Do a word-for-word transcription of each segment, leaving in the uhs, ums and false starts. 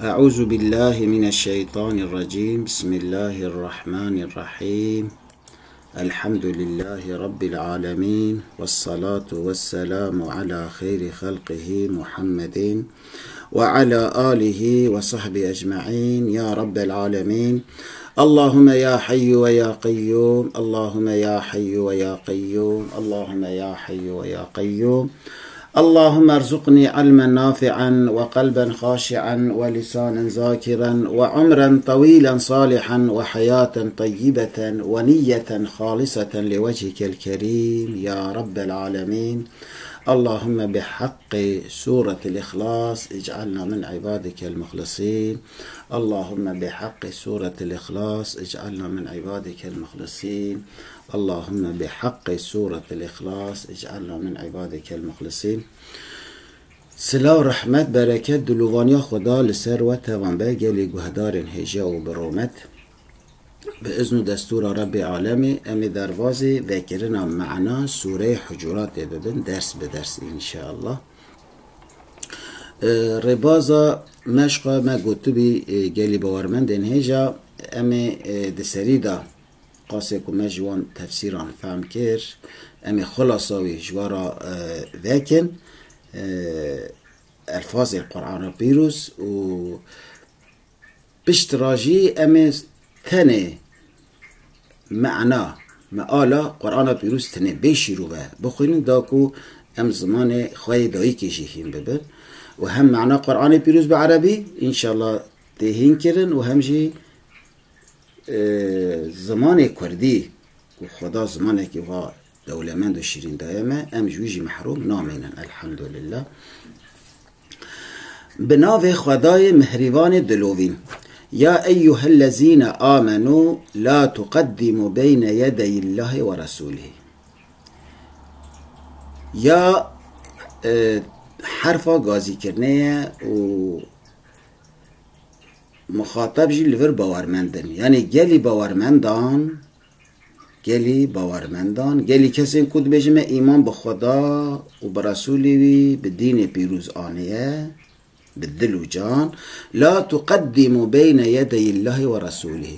أعوذ بالله من الشيطان الرجيم. بسم الله الرحمن الرحيم. الحمد لله رب العالمين، والصلاة والسلام على خير خلقه محمد وعلى آله وصحبه أجمعين. يا رب العالمين، اللهم يا حي ويا قيوم، اللهم يا حي ويا قيوم، اللهم يا حي ويا قيوم. اللهم ارزقني علما نافعا وقلبا خاشعا ولسانا ذاكرا وعمرا طويلا صالحا وحياة طيبة ونية خالصة لوجهك الكريم يا رب العالمين. اللهم بحق سورة الإخلاص اجعلنا من عبادك المخلصين. اللهم بحق سورة الإخلاص اجعلنا من عبادك المخلصين. اللهم بحق سورة الإخلاص اجعلنا من عبادك المخلصين. Silav, rehmet, bereket, dilovaniya Xweda li ser we tevan be, gelî guhdarên hêja û bi rûmet. Bi izn û destûra Rebbê Alemê, em ê derbazê vekirina mana Sûreyê Hucuratê bibin, ders bi ders, înşeallah. E, rêbaza meşqa me gotibî, e, gelî bawermendên hêja, em ê, e, di serî de qasê ku me ji wan tefsîran fehm kir, em ê xulasa wî ji we re, e, vekin, e, elfazê Qur'ana Pîroz û pişt re jî em ê tenê mana, meala Qur'ana Pîroz tenê bê şîrove bixwînin, da ku em zimanê xwe yê dayikê jî hîn bibin û hem mana Qur'anê Pîroz bi erebî, înşallah, tê hîn kirin û hem jî, e, zimanê kurdî ku Xweda zimanekî wa dewlemend û şîrîn daye me, em ji wî jî mehrûm namînin, elhamdulillah. Bi navê Xwedayê mihrîvanê dilovîn. Ya eyyuhellezîne amenu la tuqeddimu beyne yedeyillahi ve rasulî. Ya, e, herfa gazîkirinê ye û mixatab jî li vir bawermend in. Yanî gelî bawermendan, gelî bawermendan, gelî kesên ku dibêjin me îman bi Xweda û bi Resûlê wî, bi dînê pîroz aniye, bi dil û can, la tuqeddimu beyne yedeyillahi ve rasulî.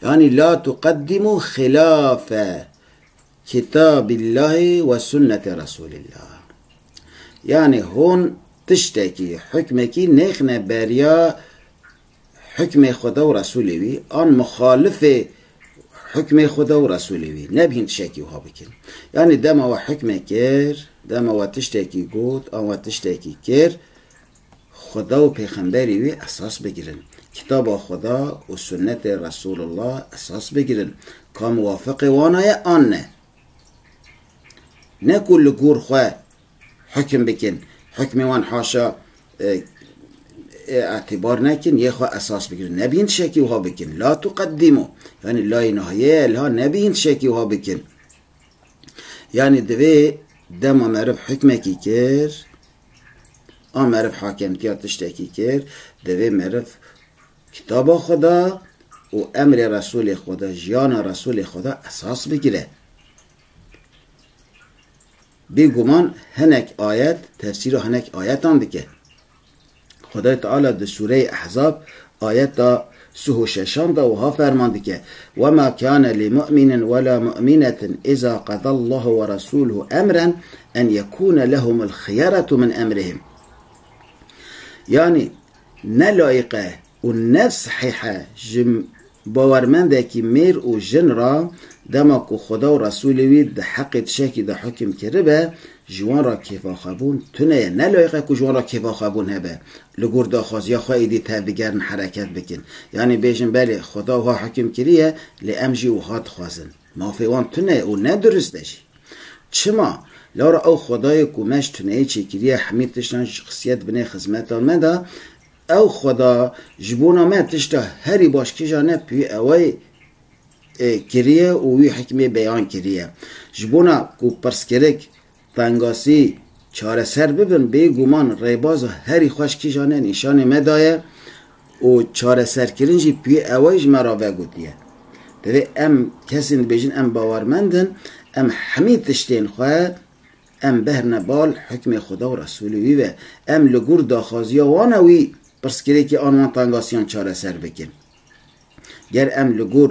Yanî la tuqeddimu xilafe kitabillahi ve sunnete Resulillah. Yanî hûn tiştekî, hukmekî nêxine beriya hukmê Xweda û Resûlê wî, an muxalifê hukmê Xweda û Resûlê wî. Nebihîn tiştekî wiha bikin. Yanî dema we hukmek kir, dema we tiştekî got, an we tiştekî kir, Xweda û Pêxemberî wî esas bigirin. Kitaba Xweda û sunnetê Resûlullah esas bigirin. Ka muwafiqê wana ye an ne. Ne ku li gor xwe hukim bikin. Hukmê wan haşa, e, e, îtibar nekin, yê xwe esas bigirin. Nebîn tiştekî wiha bikin. La tuqeddimu. Yanî layê nahiyê ye, liha nebîn tiştekî wiha bikin. Yanî divê dema meriv hukmekî kir, a meriv hakemtiya tiştekî kir, divê meriv kitaba Xweda û emrê Resûlê Xweda, jiyana Resûlê Xweda esas bigire. Bêguman hinek ayet tefsîra hinek ayetan dike. Xwedayê Teala di Sûreyê Ehzab ayeta sih û şeşan de wiha ferman dike, "Wema kane li mu'minin we la mu'minetin iza qadallahu ve rasûluhu emren en yekûne lehumul xiyeretu min emrihim." Yanî ne layîq e û ne sihîh e ji bawermendekî mêr û jin re, dema ku Xweda û Resûlê wî di heqê tiştekî de hukim kiribe, ji wan re kêfaxwebûn tune ye. Ne layîq e ku ji wan re kêfaxwebûn hebe. Li gor daxwaziya xwe êdî tevbigerin, hereket bikin. Yanî bêjin, belê, Xweda wiha hukim kiriye, lê em jî wiha dixwazin. Mafê wan tune ye û ne dirust e jî. Çima? Lewra ew Xwedayê ku me ji tuneyê çêkiriye, hemî tiştan jî xistiye di binê xizmeta me de, ew Xweda ji bona me tişta herî baş kîjan e, piyê ewayê, e, kiriye û wî hikmê beyan kiriye. Ji bona ku pirsgirêk, tengasî çareser bibin, bêguman rêbaza herî xweş kîjan e, nîşanê me daye û çareserkirin jî piyê ewayê ji me re vegotiye. Divê em kesên dibêjin em bawermend in, em hemî tiştên xwe em bihêrine bal hukmê Xweda û Resûlê wî ve. Em li gor daxwaziya wan e wî pirsgirêkê an wan tengasiyan çareser bikin. Ger em li gor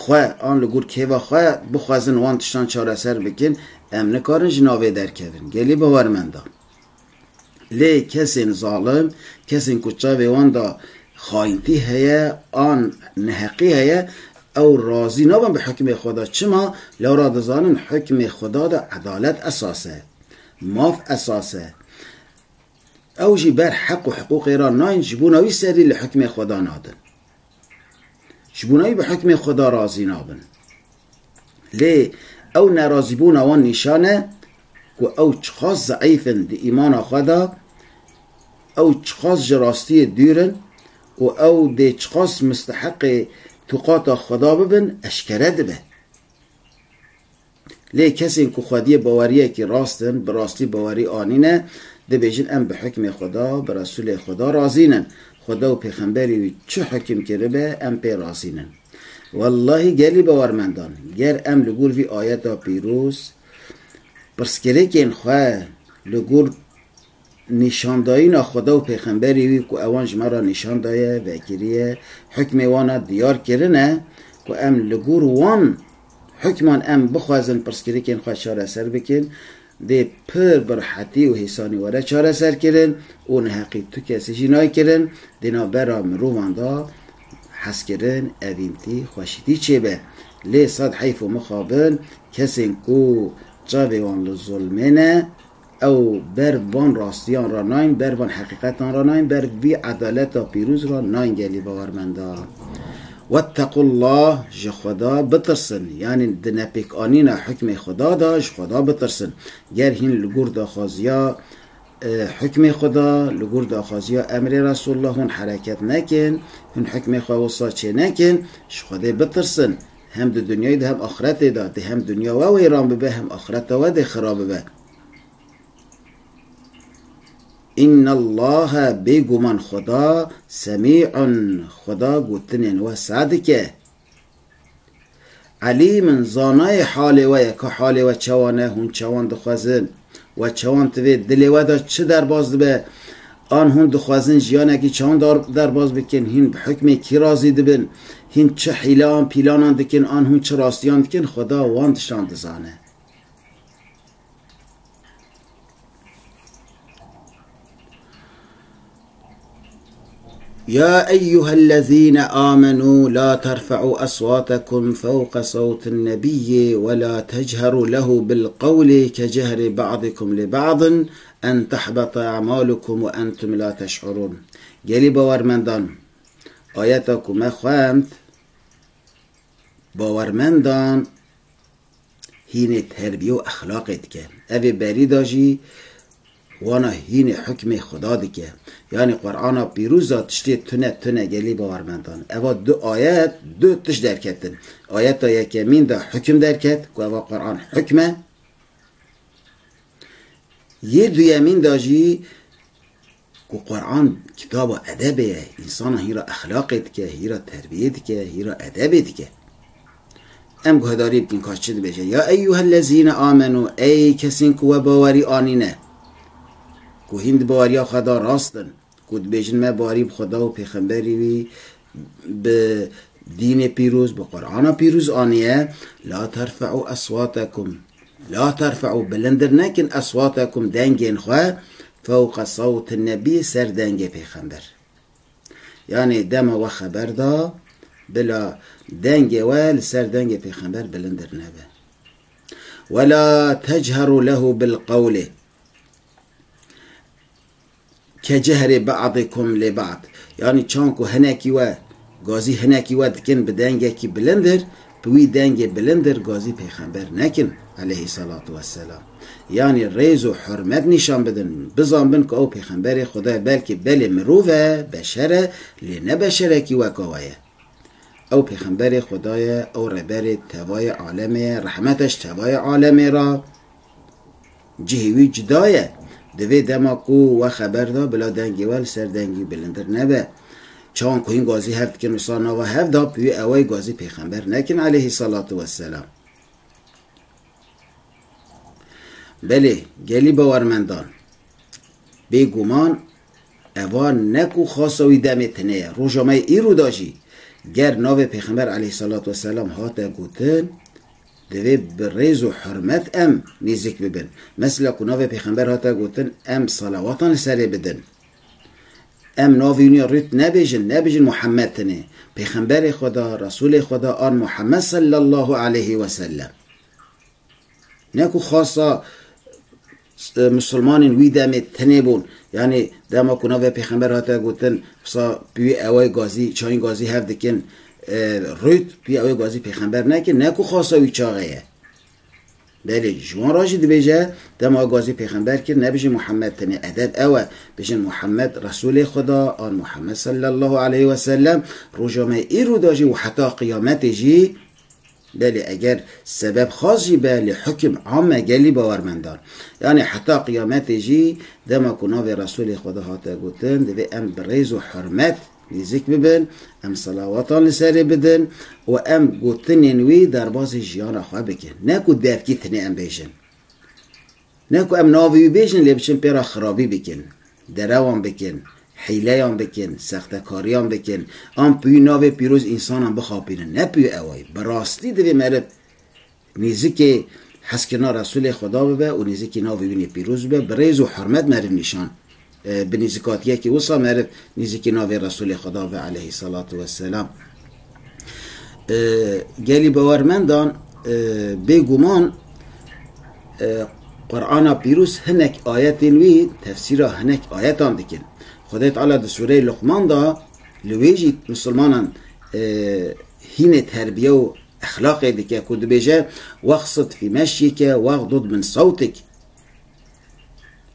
xwe an li gor kêfa xwe bixwazin wan tiştan çareser bikin, em nikarin ji navê derkevin. Gelî bawermendan. Lê kesên zalim, kesên ku çavê wan de xayintî heye, an neheqî heye, ew razî nabin bi hukmê Xweda. Çima? Lewra dizanin hukmê Xweda de edalet esas e, maf esas e. Ew jî ber heq û hiqûqê re nayên, ji bona wî serî li hukmê Xweda nadin. Ji bona wî bi hukmê Xweda razî nabin. Lê ew nerazîbûna wan nîşan e ku ew çiqas zeîf in di îmana xwe de, ew çiqas ji rastiyê dûr in û ew dê çiqas misteheqê tuqata Xweda bibin, eşkere dibe. Lê kesên ku xwediyê baweriyekî rast in, bi rastî bawerî anîne, dibêjin, em bi hukmê Xweda, bi Resûlê Xweda razî nin. Xweda û Pêxemberî wî çi hukim kiribe, em pê razî nin. Wellahî gelî bawermendan, ger em li gor vî ayeta pîroz pirsgirêkên xwe li gor nîşandayîna Xweda û Pêxemberî wî ku ewan ji me re nîşan daye, vekiriye, hukmê wana diyar kirine ku em li gor wan hukman em bixwazin pirsgirêkên xwe çareser bikin, dê pir bi rehetî û hêsanî were çareser kirin û neheqî tu kesî jî nayê kirin, dê navbera mirovan de hezkirin, evîntî, xweşîtî çêbe. Lê sed heyf û mixabin kesên ku çavê wan li zulmê ne, ew ber van rastiyan re nayên, ber van heqîqetan re nayên, ber vî edaleta pîroz re nayên gelî bawermendan. Wettequllah, ji Xweda bitirsin. Yanî di nepêkanîna hukmê Xweda de ji Xweda bitirsin. Ger hîn li gor daxwaziya, e, hukmê Xweda, li gor daxwaziya emrê Resulullah hûn hereket nekin, hûn hukmê xwe wisa çê nekin, ji Xwedê bitirsin. Hem di dinyayê de hem axretê de, dê hem dinya we weyran bibe, hem axreta we dê xira bibe. Înnellahe, bêguman Xweda, semî'un, Xweda gotinên we seh dike. Elîmin, zanayê halê we ye, ka halê we çawan e, hûn çawan dixwazin, we çawan divê, dilê we de çi derbas dibe, an hûn dixwazin jiyanekî çawan dar-, derbas bikin, hîn bi hukmê kî razî dibin, hîn çi hîlan, pîlanan dikin, an hûn çi rastiyan dikin, Xweda wan tiştan dizane. يا أيها الذين آمنوا لا ترفعوا أصواتكم فوق صوت النبي ولا تجهروا له بالقول كجهر بعضكم لبعض أن تحبط أعمالكم وأنتم لا تشعرون. Gelî bawermendan, ayeta ku me xwend, bawermendan hînê terbiye û exlaqê dike. Evê berî de jî wana hînê hukmê Xweda dike. Yanî Qur'ana pîroz de tiştê tune tune gelî bawermendan. Eva du ayet, du tişt derketin. Ayeta yekemîn de hukim derket, ku eva Qur'an hukm e. Yê duyemîn de jî ku Qur'an kitaba edebê ye, însana hîra exlaqê dike, hîra terbiyê dike, hîra edebê dike. Em guhdarî bikin ka çi dibêje. Ya eyyuhellezîne amenû, ey kesên ku we bawerî anîne, ku hîn di baweriya xwe de rast in, ku dibêjin me bawerî bi Xweda û pêxemberî wî, bi dînê pîroz, bi Qur'ana pîroz aniye, la terfe'û eswatekum, la terfe'û, bilindir nekin, eswatekum, dengên xwe, fewqe sawtin nebî, ser dengê pêxember. Yanî dema we xeber da, bila dengê we li ser dengê pêxember bilindir nebe. Wela techeru lehu bil qewlê. Ke cehrê ba'dikum li ba'd. Yanî çan ku hinekî we, gazî hinekî we dikin bi dengekî bilindir, bi wî dengê bilindir gazî pêxember nekin, aleyhissalatu vesselam. Yanî rêz û hurmet nîşan bidin, bizanbin ku ew pêxemberê Xwedayê, belkî belê mirov e, beşer e, lê ne beşerekî weka we ye. Ew pêxemberê Xwedayê, ew rêberê tevayê alemê ye, rehmet e ji tevayê alemê re. Cihê wî cuda ye. Divê dema ku we xeber da, bila dengê we li ser dengî bilindir nebe. Çawan ku hîn gazî hev dikin, wisa nava hev da, piyê ewey gazî pêxember nekin, aleyhissalatu vesselam. Belê, gelî bawermendan, bêguman Eva ne ku xasa wî demê tune ye. Roja me yê îro da jî ger navê Pêxember aleyhissalatu vesselam hate gotin, divê bi rêz û hurmet em nêzik bibin. Mesela ku navê Pêxember hate gotin, em salawatan li serê bidin. Em navê wî rût nebêjin, nebêjin Muhammed tenê. Pêxemberê Xweda, Resulê Xweda an Muhammed sallallahu aleyhi ve sellem. Ne ku xasa, e, misilmanên wî demê tenê bûn. Yanî dema ku navê Pêxember hate gotin, wisa pî wî eway gazî, çayên gazî hev dikin, e, rût, pî eway gazî Pêxember nekin, ne ku xasa wî çaxê ye. Belê, ji wan re jî dibêje, dema gazî Pêxember kir, nebêjin Muhammed tenê. Edeb ew e, bêjin Muhammed Resulê Xweda, an Muhammed sallallahu aleyhi ve sellem, roja me îro da jî û heta qiyametê jî, belê eger sebeb xas jî be, lê hukim am e gelî bawermendan. Yanî heta qiyametê jî dema ku navê Resulê Xweda hate gotin, divê em bi rêz û hurmet nêzik bibin, em selawatan li serê bidin û em gotinên wî derbazî jiyana xwe bikin. Ne ku devkî tinê em bêjin. Ne ku em navê wî bêjin, lê biçin pê re xirabî bikin, derewan bikin, hîleyan bikin, sextekariyan bikin, an pî wî navê pîroz însanan bixapînin. Ne pî wî ewayî. Bi rastî divê meriv nêzikê hezkirina Resulê Xweda bibe û nêzikî navê wî nê pîroz bibe, bi rêz û hurmet meriv nîşan, e, bi nêzikatiyekî wisa meriv nêzikî navê Resulê Xweda bibe aleyhissalatu vesselam. E, gelî bawermendan, e, bêguman, e, Qur'ana pîroz hinek ayetên wî tefsîra hinek ayetan dikin. Xwedê Teala di Sûreyê Luqman de li wê jî misilmanan, e, hînê terbiye û exlaqê dike ku dibêje, "Wexsid fî meşyike, wexdud min sewtik."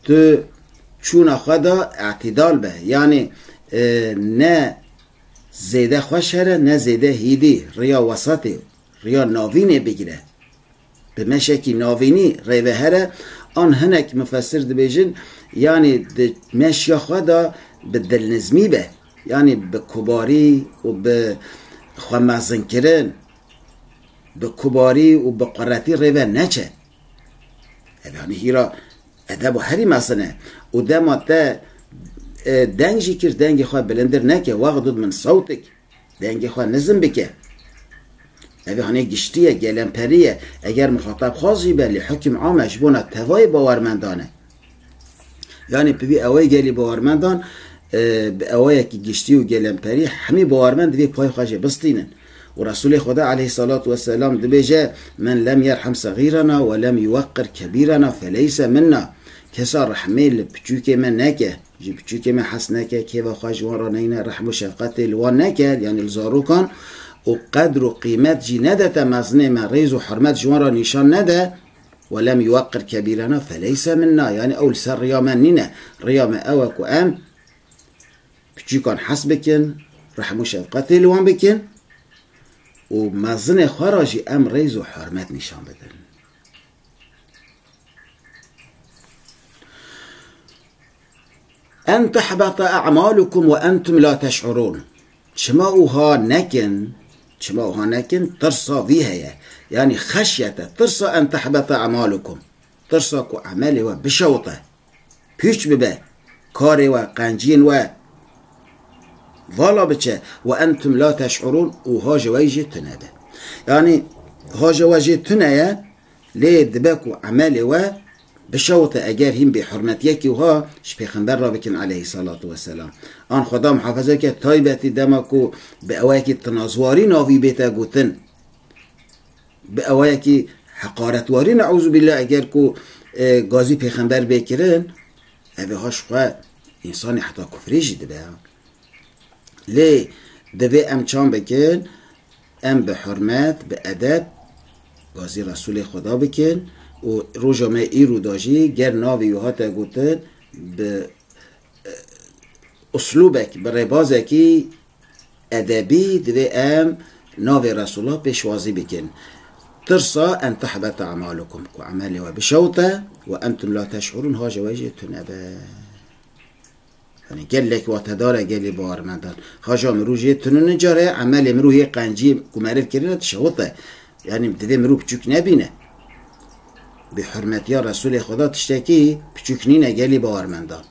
Tu çûna xwe de îtidal be. Yanî, e, ne zêde xweş here, ne zêde hîdî. Riya wesatê, riya navînê bigire. Bi meşekî navînî rêve here, an hinek mufessir dibêjin, yanî di meşya xwe de bi dilnizmî be. Yanî bi kubarî û bi xwemezinkirin, bi kubarî û bi quretî rêve neçe. Ev, yanî hîra edeba herî mezin e. Û dema te, e, deng jî kir, dengê xwe bilindir neke, wexdud min sewtik. Dengê xwe nizm bike. Ev, hanê, giştî ye, gelemperî ye. Eger muxatab xas jî be, lê hukim am e, ji bona tevayê bawermendan e. Yanî pivî ewayî gelî bawermendan, e, bi ewayekî giştî û gelemperî hemî bawermend divê payê xwe jê bistînin. Û Resulê Xweda aleyhissalatu vesselam dibêje, "Men lem yerhem segîrena ve lem yuweqqir kebîrena feleyse minna." Kesa rehmê li piçûkê me neke, ji piçûkê me hes neke, kêfa xwe ji wan re neyne, rehm û şefqetê li wan neke, yanî li zarokan, û qedr û qîmet jî nede te mezinê me, rêz û hurmet ji wan re nîşan nede, "Ve lem yuweqqir kebîrena feleyse minna." Yanî ew li ser riya me nîne. Riya me ew e ku em piçûkan hes bikin, rehm û şefqetê li wan bikin û mezinê xwe re jî em rêz û hurmet nîşan bidin. "En tehbeta a'malukum ve entum la teş'urun." Çima uha nekin, çima uha nekin, tirsa vî heye. Yanî xeşyete, tirsa en tehbeta a'malukum. Tirsa ku emelê we bişewite, pûç bibe, karê we, qenciyên we vala biçe, ve entum la teş'urun, û ha ji we jê tune be. Yanî ha ji we jê tune ye, lê dibe ku emelê we bişewite, eger hîn bêhurmetiyekî wiha ji Pêxember re bikin aleyhissalatu vesselam. An Xweda muhafaza ke, taybetî dema ku bi ewayekî tinazwarî navî bête gotin, bi ewayekî heqaretwarî, neuzubîllah, eger ku, e, gazî Pêxember bê kirin, ev ê ha ji xwe însanê heta kufrê jî dibe. Lê divê em çand bikin, em bi hurmet, bi edeb gazî Resûlê Xweda bikin û roja me îro da jî ger navê wî hate gotin, bi, e, uslûbek, bi rêbazekî edebî divê em navê Resûla pêşwazî bikin. Tirsa en tehbete a'malukum, ku emelê we bişewite, ve entum la teş'urun, ha ji we jê tune be. Yanî gelek watedar e gelê bawermendan. Haja mirû jê tune, nicarê emelê mirû yê qencî ku meriv kirine dişewite. Yanî divê mirû piçûk nebîne. Bi hurmetiya Resûlê Xweda tiştekî piçûk nîne gelê bawermendan.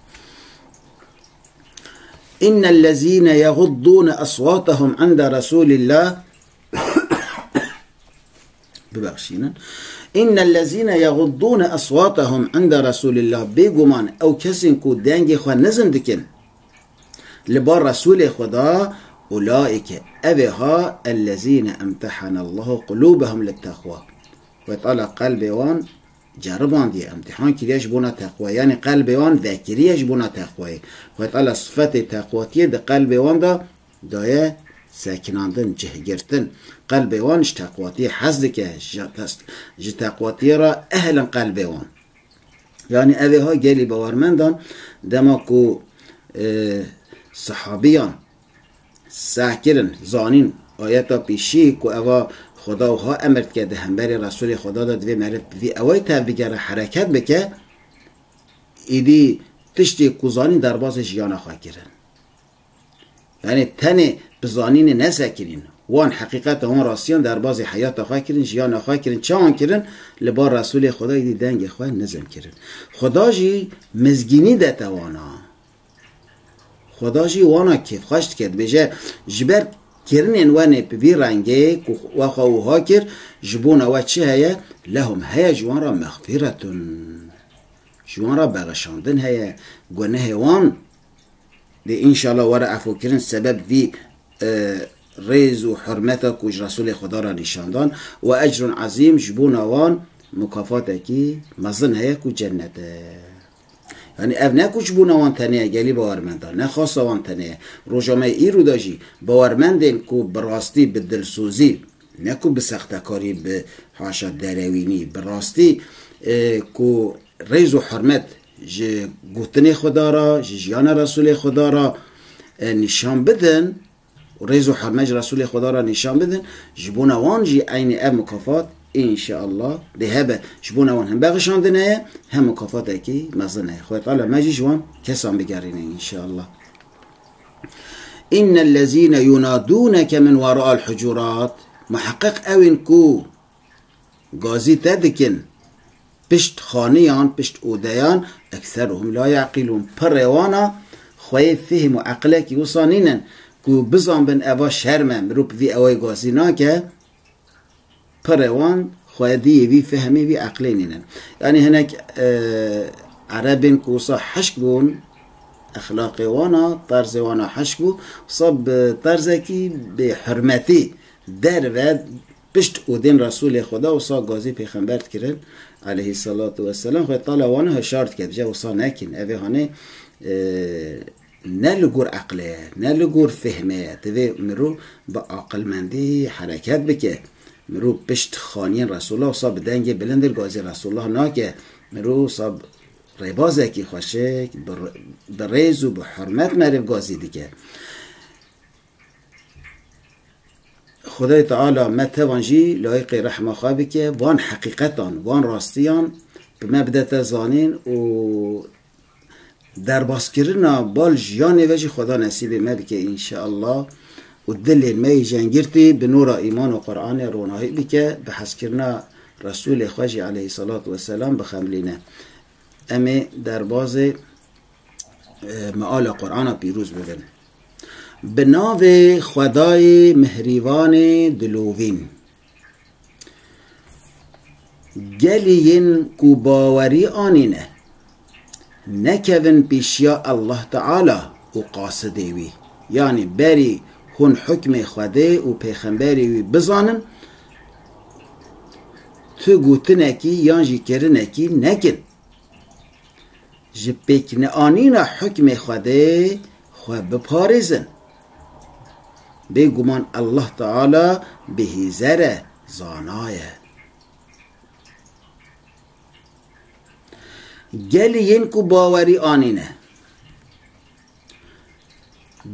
إن الذين يغضون أصواتهم عند رسول الله Bibexşînin. إن الذين يغضون أصواتهم عند رسول الله, bêguman ew kesên ku dengê xwe nizm dikin li bar Resûlê Xweda, ulaike, ev ê ha, الذين امتحن الله قلوبهم للتقوى. Xwedê Teala qelbê wan ceribandiye, îmtîhan kiriye ji bona teqwayê. Yanî qelbê wan vekiriye ji bona teqwayê. Xwedê Teala sifetê teqwatiyê di qelbê wan de daye sekinandin, cihgirtin. Qelbê wan ji teqwatiyê hez dike, ji, ji teqwatiyê re ehl in qelbê wan. Yanî ev ê ha gelî bawermendan, dema ku, e, sahabiyan seh kirin, zanîn ayeta pêşî ku eva Xweda wiha emir dike, di hemberî Resûlê Xweda de divê meriv bi vî ewayî tev bigere, hereket bike, îdî tiştê ku zanîn derbasê jiyana xwe kirin. Yanî tenê bi zanînê nesekinîn. Wan heqîqeta wan rastiyan derbasê heyata xwe kirin, jiyana xwe kirin. Çawan kirin? Li bar Resûlê Xweda îdî dengê xwe nizm kirin. Xweda jî mizgînî dete wana. Xweda jî wana kêfxweş dike, dibêje, ji ber kirinên wenê bi vî rengê ku we xwe wiha kir, ji bona we çi heye? Lehum, heye ji wan re mexfîretun. Ji wan re bexşandin heye, gunehê wan dê înşallah were efûkirin sebeb vî, e, rêz û hurmeta ku ji Resûlê Xweda re nîşan dan. Ve ecrun ezîm, ji bona wan mukafatekî mezin heye ku cennet e. Yanî ev ne ku ji bona wan tenê ye, gelî bawermendan, ne xasa wan tenê ye. Roja me yê îro de jî bawermendên ku bi rastî, bi dilsozî, ne ku bi sextekarî, bi haşa derewînî, bi rastî, e, ku rêz û hurmet ji gotinê Xweda re, ji jiyana Resûlê Xweda re, e, nîşan bidin û rêz û hurmet ji Resûlê Xweda re nîşan bidin, ji bona wan jî eynî ev mukafat înşeallah dê hebe. Ji bona wan hem bexşandin heye, hem mukafatekî mezin heye. Xwedê Teala me jî ji wan kesan bigerîne înşeallah. إن الذين ينادونك من وراء الحجرات, muheqeq ew ên ku gazî te dikin pişt xaniyan, pişt odeyan, أكثرهم لا يعقلون, pirê wana xweyê fêhm û eqlekî wisa nînin ku bizanbin eva şerm e, mirov bi vî ewayî gazî nake, pirê wan xwediyê vî fehmê, vî eqlê nînin. Yanî hinek, e, erebên ku wisa hişk bûn, exlaqê wana, terzê wana hişk bû, wisa bi terzekî bêhurmetî derve pişt odên Resûlê Xweda wisa gazî pêxember dikirin, aleyhisselatu vesselam. Xwedê Teala wana hişar dike, dije wisa nekin. Ev ê hanê, e, ne li gor eqlê ye, ne li gor fehmê ye. Divê mirov bi aqilmendî hereket bike. Mirov pişt xaniyên Resûlullah wisa bi dengê bilind gazî Resûlullah nake. Mirov wisa bi rêbazekî xweşik, bi, bi rêz û bi hurmet meriv gazî dike. Xwedayê Teala me tevan jî layiqê rehma xwe bike, van heqîqetan, van rastiyan bi me bidete zanîn û derbaskirina bal jiyanê ve jî Xweda nesîbê me bike înşeallah. Û dilên me yê jengirtî bi nûra îman û Qur'anê ronahî bike, bi hezkirina Resûlê xwe jî aleyhisselatu vesselam bixemilîne. Em ê derbazê, e, meala Qur'ana pîroz bibin. Bi navê Xwedayê mihrîvanê dilovîn. Gelî yên ku bawerî anîne, nekevin pêşiya Allah Teala û qasidê wî. Yanî berî hûn hukmê Xwedê û pêxemberê wî bizanin, tu gotinekî yan jî kirinekî nekin. Ji pêkneanîna hukmê Xwedê xwe biparêzin. Bêguman Allah Teala bihîzer e, zana ye. Gelî yên ku bawerî anîne,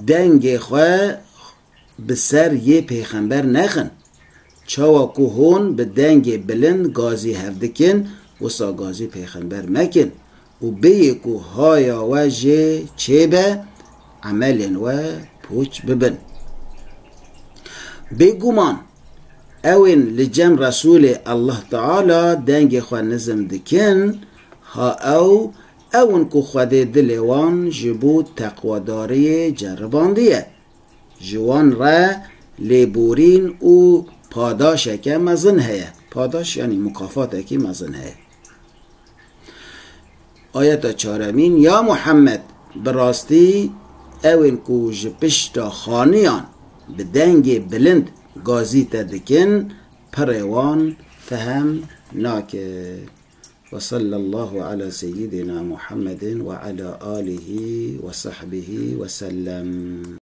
dengê xwe bi ser yê pêxember nexin. Çawa ku hûn bi dengê bilind gazî hev dikin, wisa gazî pêxember mekin û bêyê ku haya we jê çêbe, emelên we pûç bibin. Bêguman, ewên li cem Resûlê Allah Teala dengê xwe nizm dikin, ha ew Ew in ku Xwedê dilê wan ji bo teqwedariyê ceribandiye. Ji wan re lêborîn û padaşeke mezin heye. Padaş, yanî mukafatekî mezin heye. Ayeta çaremîn: Ya Muhammed, bi rastî ew ên ku ji pişta xaniyan bi dengê bilind gazî te dikin, pirê wan fehm nake. وصلى الله على سيدنا محمد وعلى آله وصحبه وسلم.